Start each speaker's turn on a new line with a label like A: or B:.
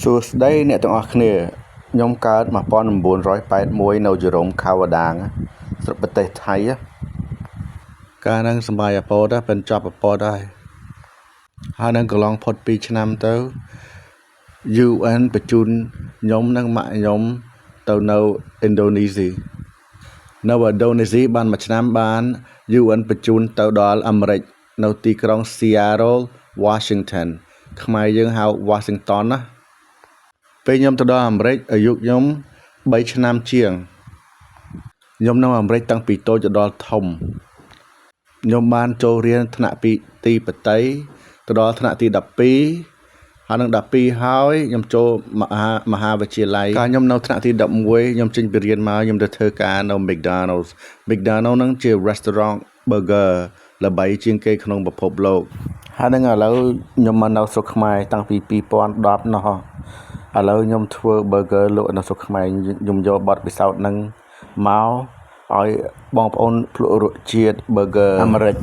A: សួស្តីអ្នកទាំងអស់គ្នាខ្ញុំកើត1981នៅជរំខាវដាងស្រុកប្រទេសថៃកាលហ្នឹងសប្បាយអពតប៉ិនចប់អពតហើយហើយនឹងកន្លងផុត2ឆ្នាំទៅ UN បញ្ជូនខ្ញុំនិងម៉ាក់ខ្ញុំទៅនៅឥណ្ឌូនេស៊ីនៅឥណ្ឌូនេស៊ីបានមួយឆ្នាំបាន UN បញ្ជូនទៅដល់អាមេរិកនៅទីក្រុង Seattle, Washington ខ្មែរយើងហៅ Washington ណាពេលខ្ញុំទៅដល់អាមេរិកអាយុខ្ញុំ3ឆ្នាំជាងខ្ញុំនៅអាមេរិកតាំងពីតូចទៅដល់ធំខ្ញុំបានចូលរៀនថ្នាក់ពីទីបតីទៅដល់ថ្នាក់ទី12ហើយនឹង12ហើយខ្ញុំចូលមហាមហាវិទ្យាល័យកាលខ្ញុំនៅថ្នាក់ទី11ខ្ញុំចេញពីរៀនមកខ្ញុំទៅធ្វើការនៅ McDonald's. McDonald's ហ្នឹងជា restaurant burger ល្បីជាងគេក្នុងពិភពលោកហើយនឹងឥឡូវខ្ញុំមកនៅស្រុកខ្មែរតាំងពី2010ណោះឥឡូវខ្ញុំធ្វើ burger លក់នៅស្រុកខ្មែរខ្ញុំយកបទពិសោធន៍ហ្នឹងមកឲ្យបងប្អូនភ្លក់រសជាតិ burger អាមេរិក។